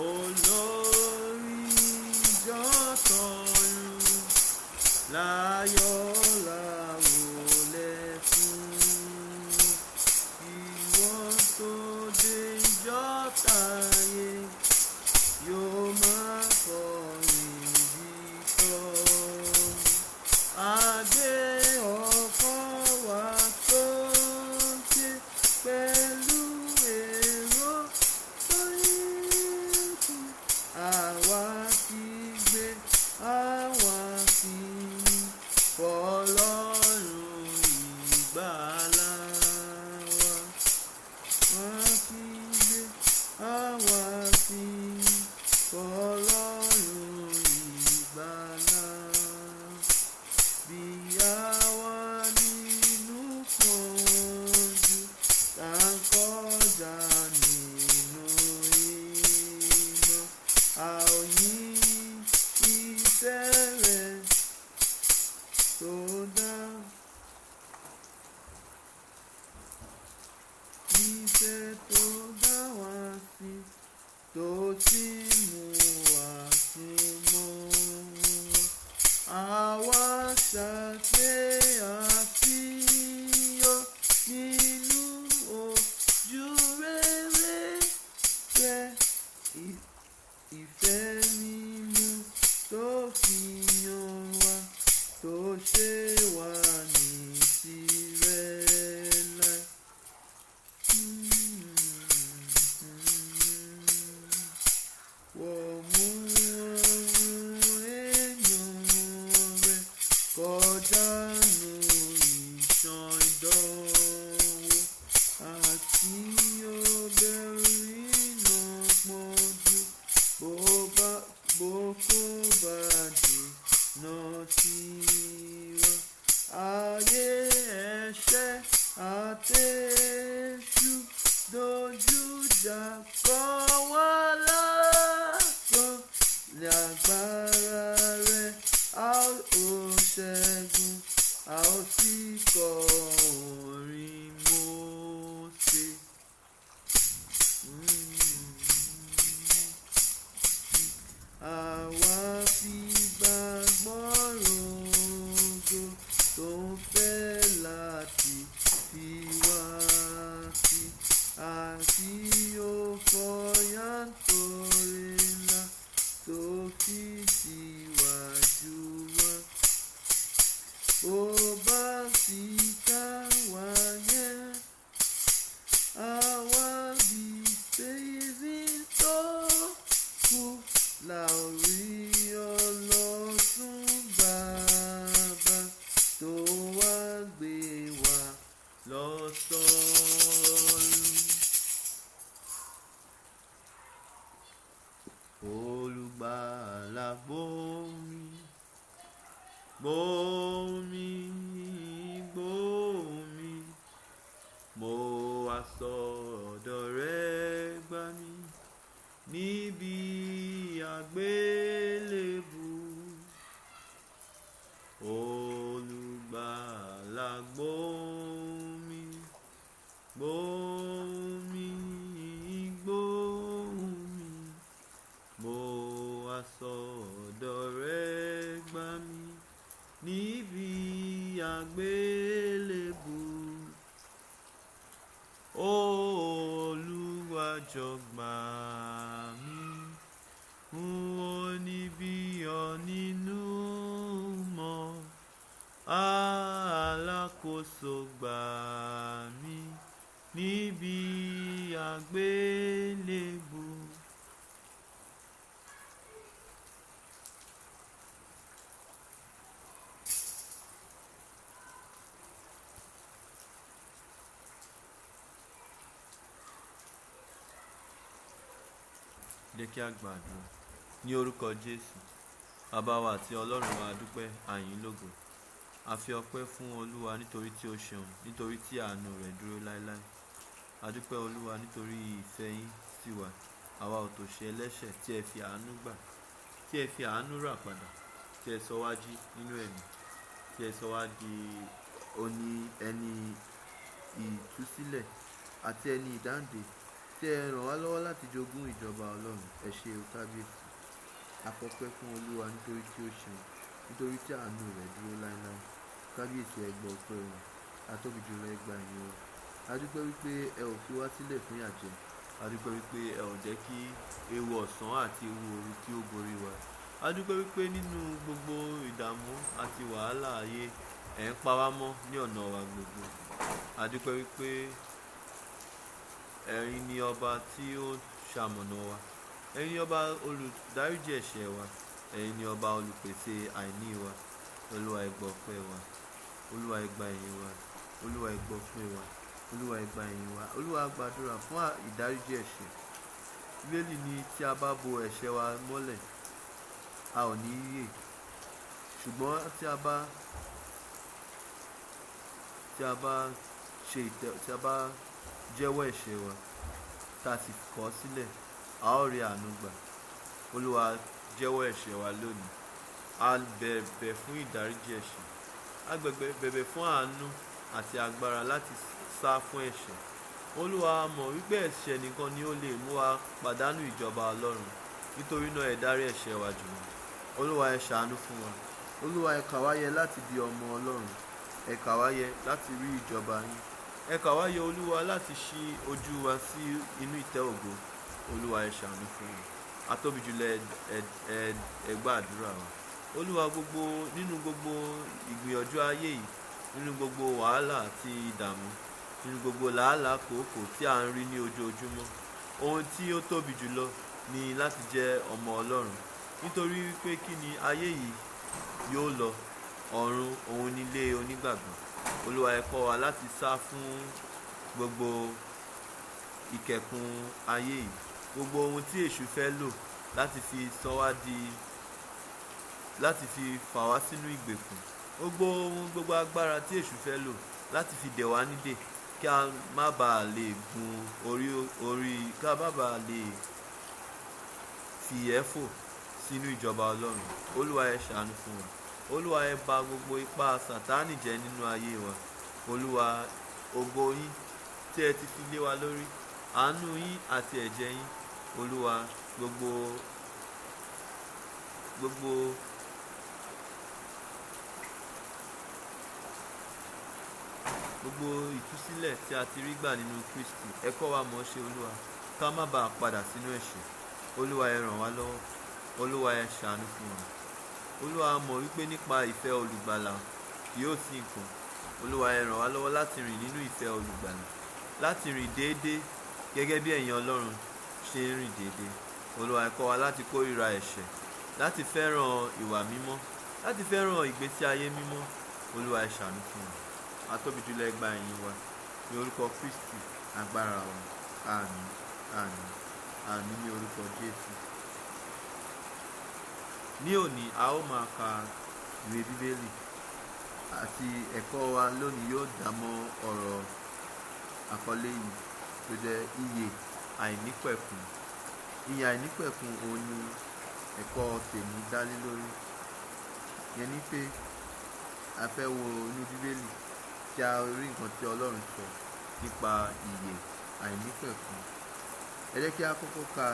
Olórí ìjọ tọ̀run láyọ̀ láwọlẹ̀ fún. Ìwọ tó dé ìjọ táyé yóò máa kọrin bí tọ́run. Àgbé ọkọ̀ wa sókè pẹ̀lú èrò tó yíkú. Àwa kígbe, àwa fìyìn f'Ọlọ́run ìgbàlà wa. Àwa kígbe, àwa fìyìn f'Ọlọ́run ìgbàlà. Bí àwa nínú pọ́njú, tá ń kọjá nínú iná, a ó yìn ìfẹ́ rẹ̀ tó dá. Ìfẹ́ tó dá wa sí, tó sì mú wa súnmọ́. Àwa ṣàgbé àfihàn nínú ojú rere rẹ̀. Ìfẹ́ mímú tó fi hàn wá, tó ṣe wá ní tirẹ̀ láé. Wọ́n mú àwọn èèyàn rẹ̀ kọjá nù ìṣàn ìdánwò àti ọbẹ̀rù iná pọ́njú. Bó bá bó kò bá jìnnà sí wa, ayé ẹ̀ṣẹ̀ àtẹ̀ṣù dojú ìjà kọ wá lásán. Ní agbára rẹ̀ a ó ṣẹ́gun, a ó sì kọ orin Mósè. Àwa fi gbàgbọ́ rògo tó ń fẹ́ láti fi wá sí, àti ọ̀pọ̀ yàntorí ńlá tó fi síwájú wa. Bó bá sì ká wa yẹ, àwa bí ṣèyí tó kú la ó rí ọlọ́tún bàbá tó wá gbé wa lọ sọ́run. Olùgbàlà gbóhùn mi, gbóhùn mi, gbóhùn mi. Mo wá sọ́dọ̀ rẹ gbà mí níbi àgbélébù. Olùgbàlà gbóhùn mi, gbóhùn mi, gbóhùn mi. Mo wá sọ́dọ̀ rẹ gbà mí níbi àgbélébù. Olúwa jọ̀ọ́ gbà mí, n ò ní bí ọ nínú mọ́. Alákòóso gbà mí níbi àgbélébù. Jẹ́ kí a gbàdúrà ní orúkọ Jésù. Bàbá wa àti Ọlọ́run wa, a dúpẹ́, a yìn lógo. A fi ọpẹ́ fún Olúwa nítorí tí ó ṣeun, nítorí tí àánú rẹ̀ dúró láéláé. A dúpẹ́ Olúwa nítorí ìfẹ́ yín sí wa. Àwa òtòṣe ẹlẹ́ṣẹ̀ tí ẹ fi àánú gbà, tí ẹ fi àánú rà padà, tí ẹ sọ wá jí nínú ẹ̀mí, tí ẹ sọ wá di oní ẹni ìtúsílẹ̀ àti ẹni ìdáǹdè tí ẹ ràn wá lọ́wọ́ láti jogún ìjọba Ọlọ́run. Ẹ ṣé o kábíyèsí. A fọpẹ́ fún Olúwa nítorí tí ó ṣeun, nítorí tí àánú rẹ̀ dúró láéláé. Kábíyèsí, ẹ gbọ́ ọpẹ́ wa. Atóbi jùlọ, ẹ gba ìyìn wa. A dúpẹ́ wípé ẹ ò fi wá sílẹ̀ fún ìyà jẹ. A dúpẹ́ wípé ẹ ò jẹ́ kí ewu ọ̀sán àti ewu òru kí ó borí wa. A dúpẹ́ wípé nínú gbogbo ìdààmú àti wàhálà ayé, ẹ ń pa wá mọ́ ní ọ̀nà wa gbogbo. A dúpẹ́ wípé ẹ̀yin ni ọba tí ó ṣamọ̀nà wa. Ẹ̀yin ni ọba olùdáríjì ẹ̀ṣẹ̀ wa. Ẹ̀yin ni ọba olùpèsè àìní wa. Olúwa, ẹ gbọ́ ọpẹ́ wa. Olúwa, ẹ gba ìyìn wa. Olúwa, ẹ gbọ́ ọpẹ́ wa. Olúwa, ẹ gba ìyìn wa. Olúwa, gbàdúrà fún ìdáríjì ẹ̀ṣẹ̀. Bíbélì ní tí a bá bo ẹ̀ṣẹ̀ wa mọ́lẹ̀, a ò ní yè. Ṣùgbọ́n tí a bá ṣe ìtẹ́, tí a bá jẹ́wọ́ ẹ̀ṣẹ̀ wa, tá a sì kọ̀ ọ́ sílẹ̀, a ó rí àánú gbà. Olúwa, jẹ́wọ́ ẹ̀ṣẹ̀ wa lónìí. A bẹ̀bẹ̀ fún ìdáríjì ẹ̀ṣẹ̀. A bẹ̀bẹ̀ fún àánú àti agbára láti sá fún ẹ̀ṣẹ̀. Olúwa, mọ̀ wípé ẹ̀ṣẹ̀ nìkan ni ó lè mú wa pàdánù ìjọba Ọlọ́run. Nítorí náà ẹ dárí ẹ̀ṣẹ̀ wa jì wá. Olúwa, ẹ ṣàánú fún wa. Olúwa, ẹ kà wá yẹ láti di ọmọ Ọlọ́run. Ẹ kà wá yẹ láti rí ìjọba yín. Ẹ kà wá yẹ Olúwa láti ṣí ojú wa sí inú ìtẹ́ ògo. Olúwa, ẹ ṣàánú fún wa. Atóbi jùlọ, ẹ gbọ́ àdúrà wa. Olúwa, gbogbo nínú gbogbo ìgbìyànjú ayé yìí, nínú gbogbo wàhálà àti ìdààmú, nínú gbogbo làálàá kòókòó tí à ń rí ní ojoojúmọ́, ohun tí ó tóbi jùlọ ni láti jẹ́ ọmọ Ọlọ́run. Nítorí wípé kí ni ayé yìí yóò lọ, ọ̀run òun ni ilé onígbàgbọ́. Olúwa, ẹ kọ́ wa láti sá fún gbogbo ìkẹ̀kùn ayé yìí, gbogbo ohun tí èṣù fẹ́ lò láti fi sọ wá di, láti fi fà wá sínú ìgbèkùn, gbogbo ohun, gbogbo agbára tí èṣù fẹ́ lò láti fi dè wá nídè kí a má ba à lè gun orí orí, kí a má ba à lè fi ìyẹ́ fò sínú ìjọba Ọlọ́run. Olúwa, ẹ ṣàánú fún wa. Olúwa, ẹ bà gbogbo ipá Sátánì jẹ́ nínú ayé wa. Olúwa, ògo yín tí ẹ ti fi lé wa lórí, àánú yín àti ẹ̀jẹ̀ yín. Olúwa, gbogbo gbogbo ìtúsílẹ̀ tí a ti rí gbà nínú Kristi, ẹ kọ́ wa mọ̀ ṣe Olúwa, ká má ba à padà sínú ẹ̀ṣẹ̀. Olúwa, ẹ ràn wá lọ́wọ́. Olúwa, ẹ ṣàánú fún wa. Olúwa, mọ̀ wípé nípa ìfẹ́ olùgbàlà kì yóò sí nǹkan. Olúwa, ẹ ràn wá lọ́wọ́ láti rìn nínú ìfẹ́ olùgbàlà, láti rìn déédéé gẹ́gẹ́ bí ẹ̀yin Ọlọ́run ṣe ń rìn déédéé. Olúwa, ẹ kọ́ wa láti kórìíra ẹ̀ṣẹ̀, láti fẹ́ràn ìwà mímọ́, láti fẹ́ràn ìgbésí ayé mímọ́. Olúwa, ẹ ṣàánú fún wa. Atóbi jùlọ, ẹ gba ìyìn wa. Ní orúkọ Kristi agbára wa. Àmín, àmín, àmín ní orúkọ Jésù. Ní òní a ó máa ka ìwé Bíbélì àti ẹ̀kọ́ wa lónìí yóò dá mọ́ ọ̀rọ̀ àkọlé yìí tó jẹ́ ìyè àìnípẹ̀kun. Ìyè àìnípẹ̀kun òun ni ẹ̀kọ́ tèmi dá lé lórí. Ìyẹn ní pé a fẹ́ wo inú Bíbélì kí a rí nǹkan tí Ọlọ́run sọ nípa ìyè àìnípẹ̀kun. Ẹ jẹ́ kí a kọ́kọ́ ka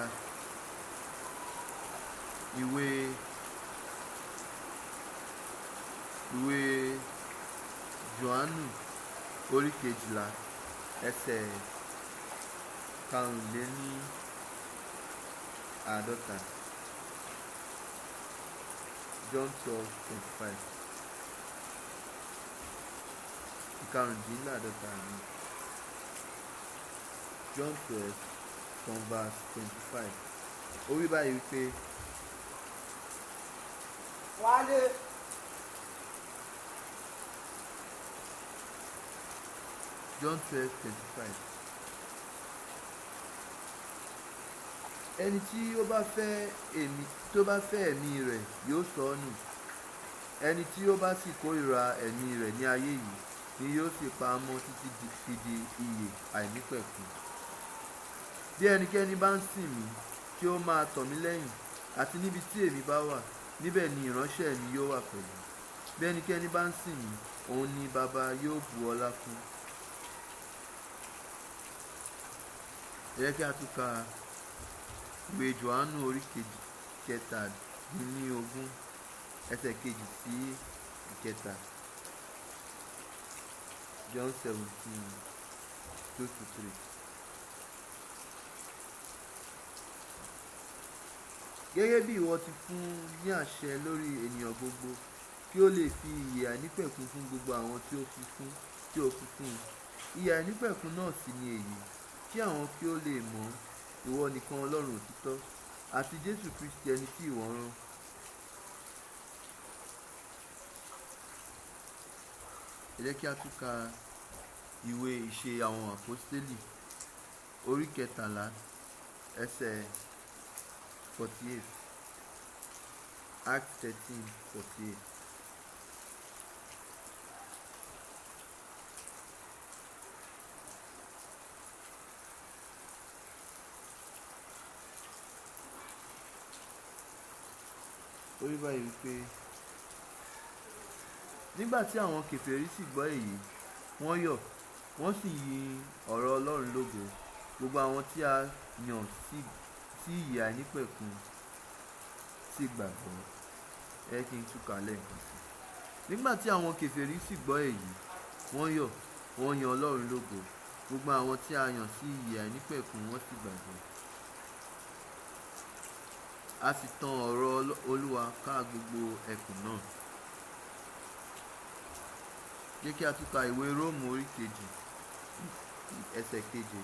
ìwé Jòhánù orí 12 ẹsẹ̀ 55. John 12:25. 55 ni. John 12 from verse 25. Ó wí báyìí wípé, Wálé. John 12:25. Ẹni tí ó bá fẹ́ èmi, tí ó bá fẹ́ ẹ̀mí rẹ̀ yóò sọ ọ́ nù. Ẹni tí ó bá sì kórìíra ẹ̀mí rẹ̀ ní ayé yìí ni yóò sì pa á mọ́ títí fi di ìyè àìnípẹ̀kun. Bí ẹnikẹ́ni bá ń sìn mí, kí ó máa tọ̀ mí lẹ́yìn, àti níbi tí èmi bá wà, níbẹ̀ ni ìránṣẹ́ mi yóò wà pẹ̀lú. Bí ẹnikẹ́ni bá ń sìn mí, òun ni Baba yóò bu ọlá fún. Ẹ jẹ́ kí a tún ka ìwé Jòhánù orí 17 ẹsẹ̀ 2 sí 3. John 17:2-3. Gẹ́gẹ́ bí ìwọ ti fún ní àṣẹ lórí ènìyàn gbogbo, kí ó lè fi ìyè àìnípẹ̀kun fún gbogbo àwọn tí ó fi fún, tí ó fi fún un. Ìyè àìnípẹ̀kun náà sì ni èyí, kí àwọn kí ó lè mọ̀ ìwọ nìkan Ọlọ́run òtítọ́, àti Jésù Kristi ẹni tí ìwọ rán. Ẹ jẹ́ kí a tún ka ìwé ìṣe àwọn àpọ́stélì orí 13 ẹsẹ̀ 48. Acts 13:48. Ó rí báyìí wípé nígbà tí àwọn kèfèrí sì gbọ́ èyí, wọ́n yọ̀, wọ́n sì yin ọ̀rọ̀ Ọlọ́run lógo. Gbogbo àwọn tí a yàn sí ìyè àìnípẹ̀kun sì gbàgbọ́. Ẹ kí n tún kà lẹ́ẹ̀kan sí. Nígbà tí àwọn kèfèrí sì gbọ́ èyí, wọ́n yọ̀, wọ́n yin Ọlọ́run lógo. Gbogbo àwọn tí a yàn sí ìyè àìnípẹ̀kun wọ́n sì gbàgbọ́. A sì tan ọ̀rọ̀ Olúwa ká gbogbo ẹkùn náà. Jẹ́ kí a tún ka ìwé Róòmù orí 2 ẹsẹ̀ 7.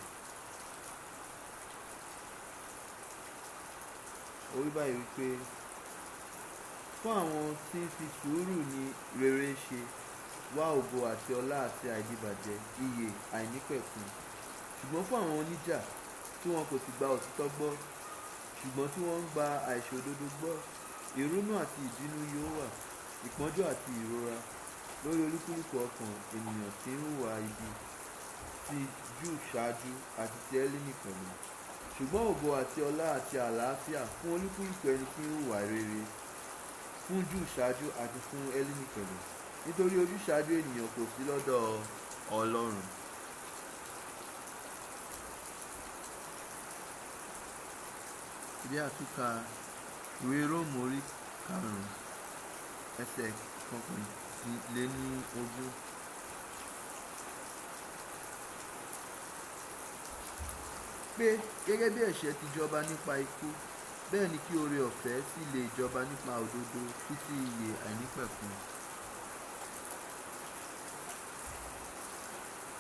Ó wí báyìí wípé fún àwọn tí ń fi sùúrù ní rere ṣe wá ògo àti ọlá àti àìdíbàjẹ́ ìyè àìnípẹ̀kun. Ṣùgbọ́n fún àwọn oníjà tí wọn kò sì gba òtítọ́ gbọ́, ṣùgbọ́n tí wọ́n ń gba àìṣòdodo gbọ́, ìrunú àti ìbínú yóò wà, ìpọ́njú àti ìrora lórí olúkúlùkù ọkàn ènìyàn tí ń hùwà ibi, ti Júù ṣáájú àti ti Ẹ́lẹ́nì pẹ̀lú. Ṣùgbọ́n ògo àti ọlá àti àlàáfíà fún olúkúlùkù ẹni tí ń hùwà rere, fún Júù ṣáájú àti fún Ẹ́lẹ́nì pẹ̀lú. Nítorí ojúsàájú ènìyàn kò sí lọ́dọ̀ Ọlọ́run. Ìdí àtúnkà ìwé Róòmù orí 5 ẹsẹ̀ 21. Pé gẹ́gẹ́ bí ẹ̀ṣẹ̀ ti jọba nípa ikú, bẹ́ẹ̀ ni kí oore ọ̀fẹ́ sì lè jọba nípa òdodo títí ìyè àìnípẹ̀kun.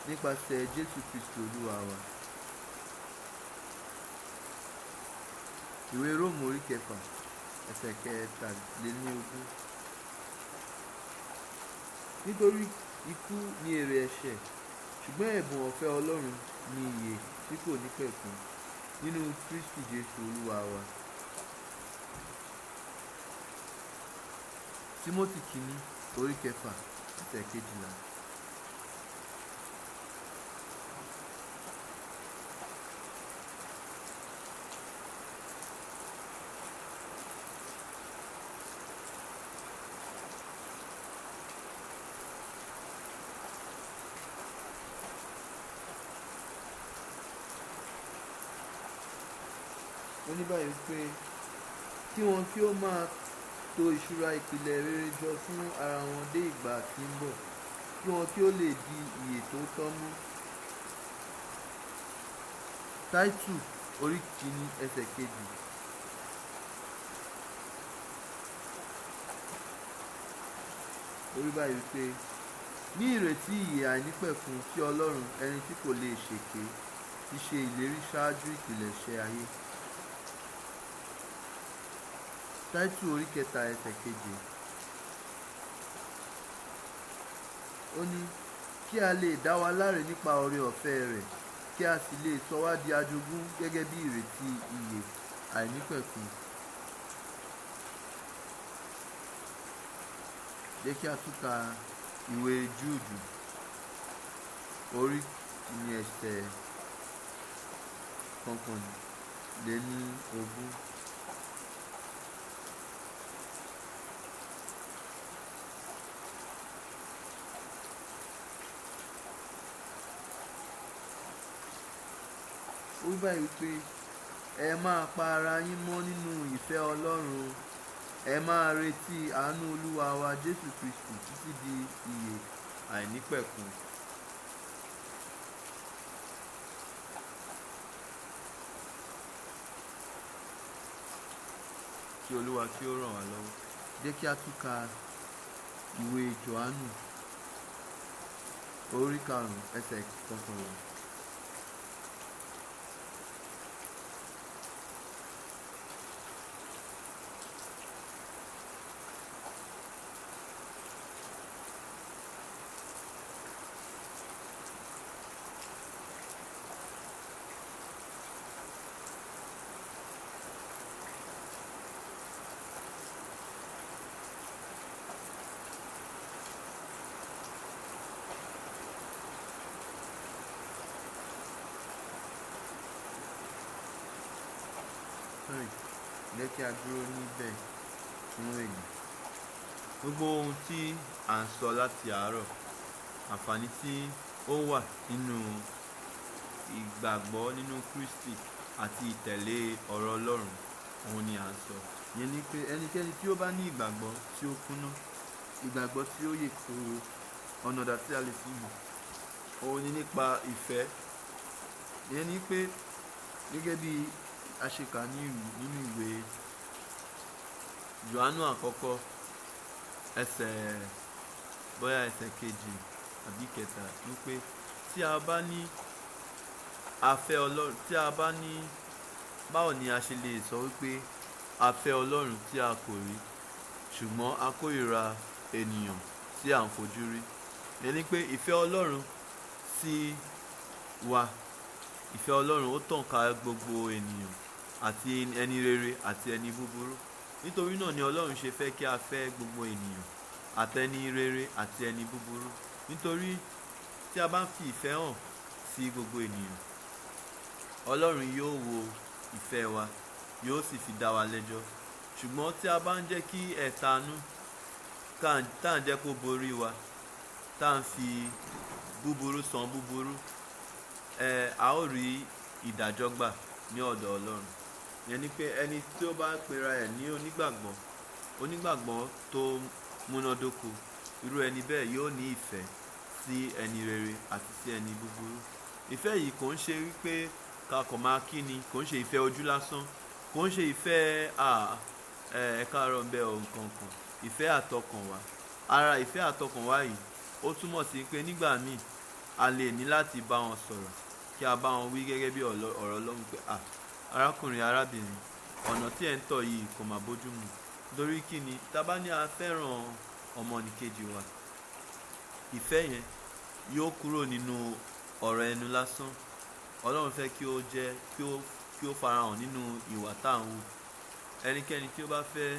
Nípasẹ̀ Jésù Kristi Olúwa wa. Ìwé Róòmù orí 6 ẹsẹ̀ 23. Nítorí ikú ni èrè ẹ̀ṣẹ̀, ṣùgbọ́n ẹ̀bùn ọ̀fẹ́ Ọlọ́run ni ìyè tí kò nípẹ̀kun nínú Kristi Jésù Olúwa wa. Tímótì kìíní orí 6 ẹsẹ̀ 12. Ó ní báyìí pé kí wọn kí ó máa to ìṣúra ìpìlẹ̀ rere jọ fún ara wọn dé ìgbà tí ń bọ̀, kí wọn kí ó lè di ìyè tó tọ́ mú. Táítù orí 1 ẹsẹ̀ 2. Ó wí báyìí pé ní ìrètí ìyè àìnípẹ̀kun tí Ọlọ́run ẹni tí kò lè ṣèké ti ṣe ìlérí ṣáájú ìpilẹ̀ṣẹ̀ ayé. Táítù orí 3 ẹsẹ̀ 7. Ó ní kí a lè dá wa láre nípa oore ọ̀fẹ́ rẹ̀, kí a sì lè sọ wá di ajogún gẹ́gẹ́ bí ìrètí ìyè àìnípẹ̀kun. Jẹ́ kí a tún ka ìwé Júùdù orí 1 ẹsẹ̀ 21. Ó Ó wí báyìí wípé ẹ máa pa ara yín mọ́ nínú ìfẹ́ Ọlọ́run, ẹ máa retí àánú Olúwa wa Jésù Kristi títí di ìyè àìnípẹ̀kun. Kí Olúwa kí ó ràn wá lọ́wọ́. Jẹ́ kí a tún ka ìwé Jòhánù orí 5 ẹsẹ̀ 11. Sorry, jẹ́ kí a dúró níbẹ̀ fún èyí. Gbogbo ohun tí à ń sọ láti àárọ̀, àǹfààní tí ó wà nínú ìgbàgbọ́ nínú Kristi àti ìtẹ̀lé ọ̀rọ̀ Ọlọ́run, òun ni à ń sọ. Ìyẹn ni pé ẹnikẹ́ni tí ó bá ní ìgbàgbọ́ tí ó kúnná, ìgbàgbọ́ tí ó yè kooro, ọ̀nà dà tí a lè fi mọ̀, òun ni nípa ìfẹ́. Ìyẹn ni pé gẹ́gẹ́ bí a ṣe kà nínú ìwé Jòhánù àkọ́kọ́ ẹsẹ̀ bóyá ẹsẹ̀ 2 àbí 3 wípé tí a bá ní a fẹ́ Ọlọ́run, tí a bá ní báwo ni a ṣe lè sọ wípé a fẹ́ Ọlọ́run tí a kò rí, ṣùgbọ́n a kórìíra ènìyàn tí à ń fojú rí. Ìyẹn ni pé ìfẹ́ Ọlọ́run sí wa, ìfẹ́ Ọlọ́run ó tàn ká gbogbo ènìyàn àti ẹni rere àti ẹni búburú. Nítorí náà ni Ọlọ́run ṣe fẹ́ kí a fẹ́ gbogbo ènìyàn àti ẹni rere àti ẹni búburú. Nítorí tí a bá ń fi ìfẹ́ hàn sí gbogbo ènìyàn, Ọlọ́run yóò wo ìfẹ́ wa, yóò sì fi dá wa lẹ́jọ́. Ṣùgbọ́n tí a bá ń jẹ́ kí ẹ̀tanú tá ń jẹ́ kó borí wa, tá ń fi búburú san búburú, a ó rí ìdájọ́ gbà ní ọ̀dọ̀ Ọlọ́run. Ìyẹn ni pé ẹni tí ó bá pera ẹ̀ ní onígbàgbọ́, onígbàgbọ́ tó múnádóko, irú ẹni bẹ́ẹ̀ yóò ní ìfẹ́ sí ẹni rere àti sí ẹni búburú. Ìfẹ́ yìí kò ń ṣe wípé ká kàn máa kíni, kò ń ṣe ìfẹ́ ojú lásán, kò ń ṣe ìfẹ́ ẹ káàárọ̀ ńbẹ o nǹkan kan, ìfẹ́ àtọkànwá. Ara ìfẹ́ àtọkànwá yìí ó túmọ̀ sí pé nígbà míì a lè ní láti bá wọn sọ̀rọ̀, kí a bá wọn wí gẹ́gẹ́ bí ọ̀rọ̀ Ọlọ́run pé à, arákùnrin, arábìnrin, ọ̀nà tí ẹ̀ ń tọ̀ yìí kò mà bójú mu. Nítorí kí ni? Tí a bá ní a fẹ́ràn ọmọnìkejì wa, ìfẹ́ yẹn yóò kúrò nínú ọ̀rọ̀ ẹnu lásán. Ọlọ́run fẹ́ kí ó jẹ́ kí ó farahàn nínú ìwà tá ń hù. Ẹnikẹ́ni tí ó bá fẹ́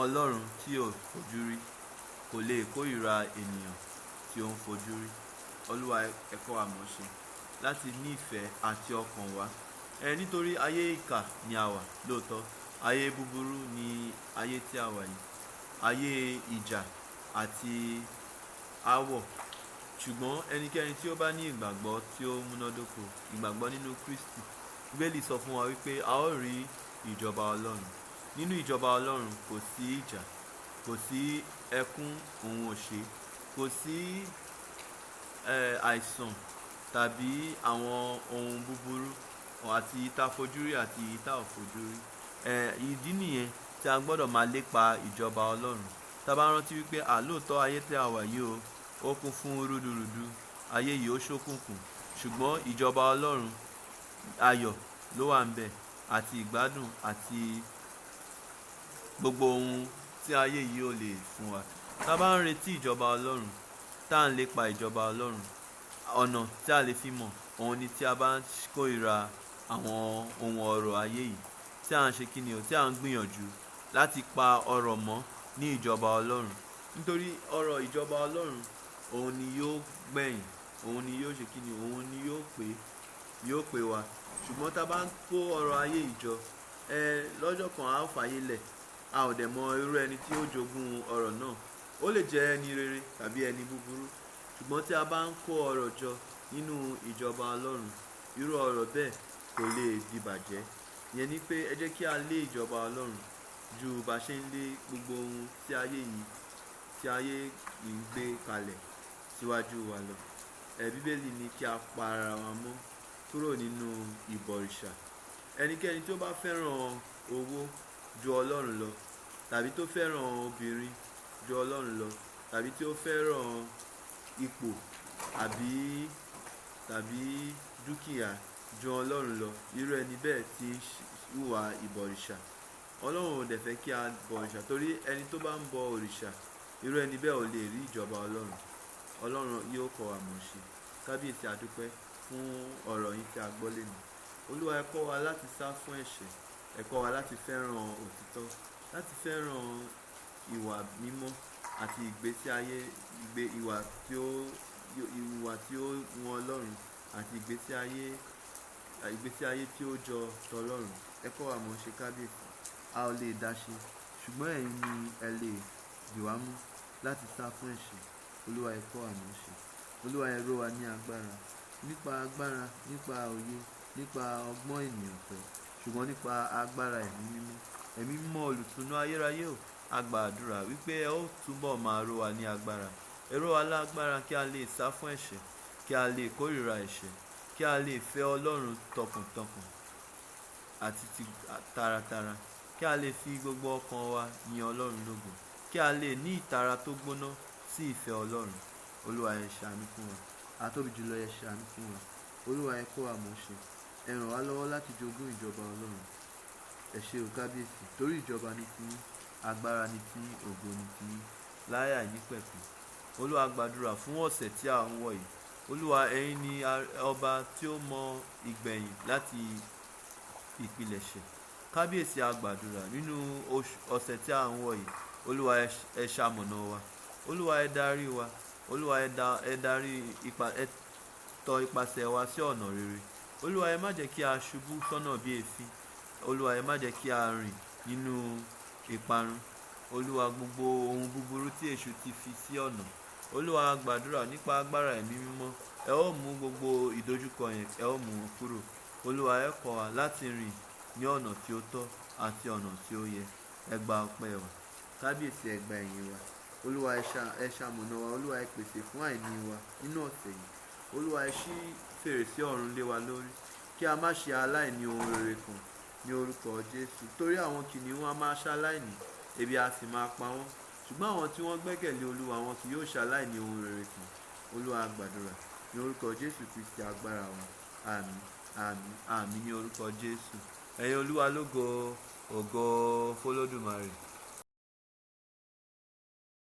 Ọlọ́run tí ò fojú rí kò lè kórìíra ènìyàn tí ó ń fojú rí. Olúwa ẹ kọ́ wa mọ̀ ṣe láti ní ìfẹ́ àti ọkàn wa. Nítorí ayé ìkà ni a wà lóòótọ́, ayé búburú ni ayé tí a wà yìí, ayé ìjà àti áwọ̀. Ṣùgbọ́n ẹnikẹ́ni tí ó bá ní ìgbàgbọ́ tí ó múnádóko, ìgbàgbọ́ nínú Kristi, Bíbélì sọ fún wa wípé a ó rí ìjọba Ọlọ́run. Nínú ìjọba Ọlọ́run kò sí ìjà, kò sí ẹkún òun òṣè, kò sí àìsàn tàbí àwọn ohun búburú àti ìta fojúrí àti ìta ò fojúrí. Ìdí nìyẹn tí a gbọ́dọ̀ máa lépa ìjọba Ọlọ́run. Tí a bá rántí wípé àlóòótọ́ ayé tí a wà yìí o, ó kún fún rúdurùdu, ayé yìí ó ṣókùnkùn, ṣùgbọ́n ìjọba Ọlọ́run ayọ̀ ló wà níbẹ̀ àti ìgbádùn àti gbogbo ohun tí ayé yìí ò lè fún wa. Tí a bá ń retí ìjọba Ọlọ́run, tá ń lépa ìjọba Ọlọ́run, ọ̀nà tí a lè fi mọ̀, òun ni tí a bá ń kórìíra àwọn ohun ọrọ̀ ayé yìí, tí à ń ṣe kíni o, tí à ń gbìyànjú láti pa ọrọ̀ mọ́ ní ìjọba Ọlọ́run. Nítorí ọrọ̀ ìjọba Ọlọ́run, òun ni yóò gbẹ̀yìn, òun ni yóò ṣe kíni, òun ni yóò pé wa. Ṣùgbọ́n tí a bá ń kó ọrọ̀ ayé ìjọ, lọ́jọ́ kan a ó fàyè lẹ̀, a ò dẹ̀ mọ irú ẹni tí ó jogún ọrọ̀ náà. Ó lè jẹ́ ẹni rere tàbí ẹni búburú. Ṣùgbọ́n tí a bá ń kó ọrọ̀ jọ nínú ìjọba Ọlọ́run, irú ọrọ̀ bẹ́ẹ̀ kò lè dìbàjẹ́. Ìyẹn ni pé ẹ jẹ́ kí a lé ìjọba Ọlọ́run ju bá ṣe ń lé gbogbo ohun tí ayé yìí, tí ayé yìí ń gbé kalẹ̀ síwájú wa lọ. Bíbélì ní kí a pa ara wa mọ́ kúrò nínú ìbọ̀rìṣà. Ẹnikẹ́ni tí ó bá fẹ́ràn owó ju Ọlọ́run lọ, tàbí tó fẹ́ràn obìnrin ju Ọlọ́run lọ, tàbí tí ó fẹ́ràn ipò àbí tàbí dúkìá ju Ọlọ́run lọ, irú ẹni bẹ́ẹ̀ tí ń hùwà ìbọ̀rìṣà. Ọlọ́run ò dẹ̀ fẹ́ kí a bọ òrìṣà, torí ẹni tó bá ń bọ òrìṣà, irú ẹni bẹ́ẹ̀ ò lè rí ìjọba Ọlọ́run. Ọlọ́run yóò kọ́ wa mọ̀ ṣe. Kábíyèsí, a dúpẹ́ fún ọ̀rọ̀ yín tí a gbọ́ léni. Olúwa, ẹ kọ́ wa láti sá fún ẹ̀ṣẹ̀, ẹ kọ́ wa láti fẹ́ràn òtítọ́, láti fẹ́ràn ìwà mímọ́ àti ìgbésí ayé, ìgbé ìwà tí ó, ìwà tí ó wù Ọlọ́run àti ìgbésí ayé tí ó jọ tọlọ́run. Ẹ kọ́ wa mọ̀ ṣe, kábíyèsí. A ò lè dá ṣe, ṣùgbọ́n ẹ̀yin ni ẹ lè dì wá mú láti sá fún ẹ̀ṣẹ̀. Olúwa, ẹ kọ́ wa mọ̀ ṣe. Olúwa, ẹ ró wa ní agbára, nípa agbára, nípa òye, nípa ọgbọ́n ènìyàn kọ́, ṣùgbọ́n nípa agbára ẹ̀mí mímọ́. Ẹ̀mí mímọ́ olùtùnú ayérayé o, a gba àdúrà wípé ẹ ó túbọ̀ máa ró wa ní agbára. Ẹ ró wa lágbára kí a lè sá fún ẹ̀ṣẹ̀, kí a lè kórìíra ẹ̀ṣẹ̀, kí a lè fẹ́ Ọlọ́run tọkàntọkàn àti ti taratara, kí a lè fi gbogbo ọkàn wa yin Ọlọ́run lógo, kí a lè ní ìtara tó gbóná sí ìfẹ́ Ọlọ́run. Olúwa, ẹ ṣàánú fún wa. Atóbi jùlọ, ẹ ṣàánú fún wa. Olúwa, ẹ kọ́ wa mọ̀ ṣe. Ẹ ràn wá lọ́wọ́ láti jogún ìjọba Ọlọ́run. Ẹ ṣé o, kábíyèsí, torí ìjọba ni ti yín, agbára ni ti yín, ògo ni ti yín, láé àìnípẹ̀kun. Olúwa, gbàdúrà fún ọ̀sẹ̀ tí à ń wọ̀ yìí. Olúwa, ẹ̀yin ni ọba tí ó mọ ìgbẹ̀yìn láti ìpilẹ̀ṣẹ̀. Kábíyèsí, a gbàdúrà nínú ọ̀sẹ̀ tí à ń wọ̀ yìí. Olúwa, ẹ ṣamọ̀nà wa. Olúwa, ẹ darí wa. Olúwa, ẹ darí ipa, ẹ tọ ipasẹ̀ wa sí ọ̀nà rere. Olúwa, ẹ má jẹ́ kí a ṣubú sọ́nà bí èéfín. Olúwa, ẹ má jẹ́ kí a rìn nínú ìparun. Olúwa, gbogbo ohun búburú tí èṣù ti fi sí ọ̀nà, Olúwa, a gbàdúrà nípa agbára ẹ̀mí mímọ́, ẹ ó mú gbogbo ìdojúkọ yẹn, ẹ ó mú wọn kúrò. Olúwa, ẹ kọ́ wa láti rìn ní ọ̀nà tí ó tọ́ àti ọ̀nà tí ó yẹ. Ẹ gba ọpẹ́ wa. Kábíyèsí, ẹ gba ẹ̀yìn wa. Olúwa, ẹ ṣamọ̀nà wa. Olúwa, ẹ pèsè fún àìní wa nínú ọ̀sẹ̀ yìí. Olúwa, ẹ ṣí fèrèsé ọ̀run lé wa lórí, kí a má ṣe aláìní ohun rere kan ní orúkọ Jésù. Torí àwọn kìnnìún a máa ṣaláìní, ebi a sì máa pa wọ́n. Ṣùgbọ́n àwọn tí wọ́n gbẹ́kẹ̀lé Olúwa, wọn kì yóò ṣaláìní ohun rere kan. Olúwa, a gbàdúrà ní orúkọ Jésù Kristi agbára wa. Àmín, àmín, àmín ní orúkọ Jésù. Ẹ̀yin Olúwa lógo, ògo f'Olódùmarè.